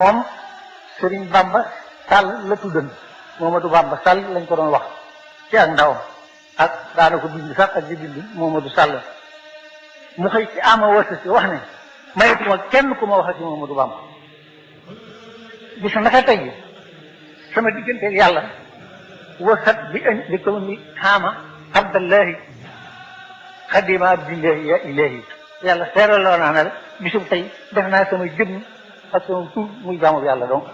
moom Sëriñ Bamba Sall la tuddan Momadou Bamba Sall lañ ko doon wax ci ak ndaw ak daana ko bind sax ak di bind Momadou Sall mu xëy ci ama wasa si wax ne mayetuma kenn ku ma wax ci Momadou Bamba bis naka tey sama diggante yàlla wasat bi ko ni xaama abdallahi xadima abdillahi ya ilahi yàlla seeraloo naa ne la bisum tey def naa sama jëmm ak sama tur muy jaamu yàlla donc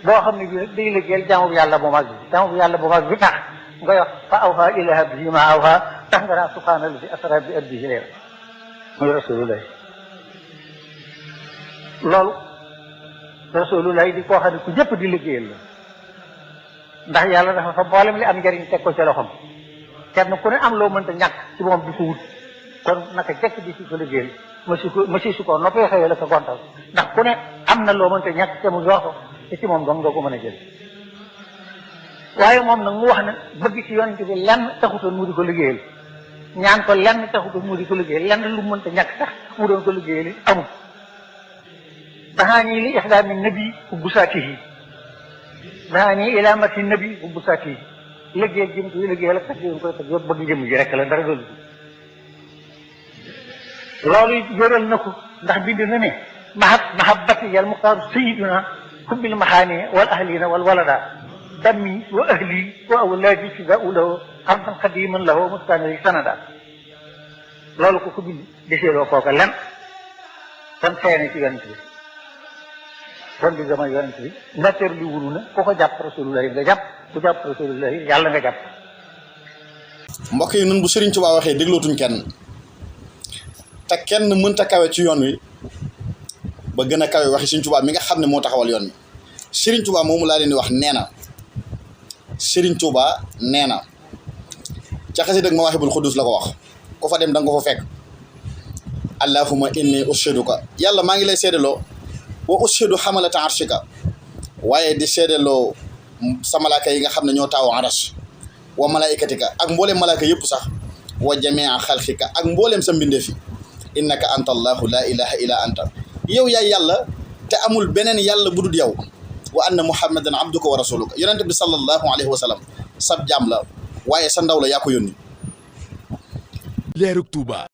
boo xam ne bii nag day liggéeyal jaamu yàlla bu mag bi jaamu yàlla bu mag bi tax ngay wax fa awha ila abdihi ma awha tax nga naa subhaana allazi asra bi abdihi leer muy rasulullah loolu rasulullah di koo xam ne ku jëpp di liggéeyal la ndax yàlla dafa fa mboolem li am njëriñ teg ko ca loxoom kenn ku ne am loo mënta ñàkk ci moom di ko wut kon naka jekk di si ko liggéeyal ma si ko noppee xëyee la ko gontal ndax ku ne am na loo mënta ñàkk te mu yor ko te ci moom dong nga ko mën a jël waaye moom nag mu wax ne bëgg ci yonent bi lenn taxutoon mu di ko liggéeyal ñaan ko lenn taxutoon mu di ko liggéeyal lenn lu mënta ñàkk sax mu doon ko liggéeyal amul daxaanii li ixdaami nabi ubbu saatihi daxaanii ilaamati nabi ubbu saatihi liggéeyal jëm koy liggéeyal ak tax jëm koy tax yëpp bëgg jëm ji rek la dara doolu loolu yoral na ko ndax bind na ne mahabbati yal muxtaar sayiduna kubbil maxaani wal ahlina wal walada dammi wa ahli wa awlaadi fidaau lahu ardan xadiman lahu mustanari sanada loolu ko bind deseeloo kooka len kon seene ci yonent bi kon di gama yonent bi natteer li wunu na ku ko jàpp rasulullahi nga jàpp ku jàpp rasulullahi yàlla nga jàpp. mbokk yi nun bu Sëriñ Tuubaa waxee déglootuñ kenn te kenn mënta kawe ci yoon wi ba gën a kawe waxi Sëriñ Tuubaa mi nga xam ne moo taxawal yoon wi Sëriñ Tuubaa moomu laa leen di wax nee na Sëriñ Tuubaa nee na ca xasida ak Mawaahibul Quddus la ko wax ku fa dem da nga ko fa fekk allahumma inni ushiduka yàlla maa ngi lay seedaloo wa ushidu xamalata arshika waaye di seedaloo sa malaaka yi nga xam ne ñoo taawu arash wa malaikatika ak mbooleem malaaka yëpp sax wa jamia xalqika ak mbooleem sa mbindeef yi innaka anta allahu la ilaha illa anta yow yaay yàlla te amul beneen yàlla bu dul yow wa anna muhammadan abduka wa rasuluka yonente bi sallallahu alayhi wa sallam sab jaam la waaye sa ndaw la yaa ko yónni. Leerug Tuuba.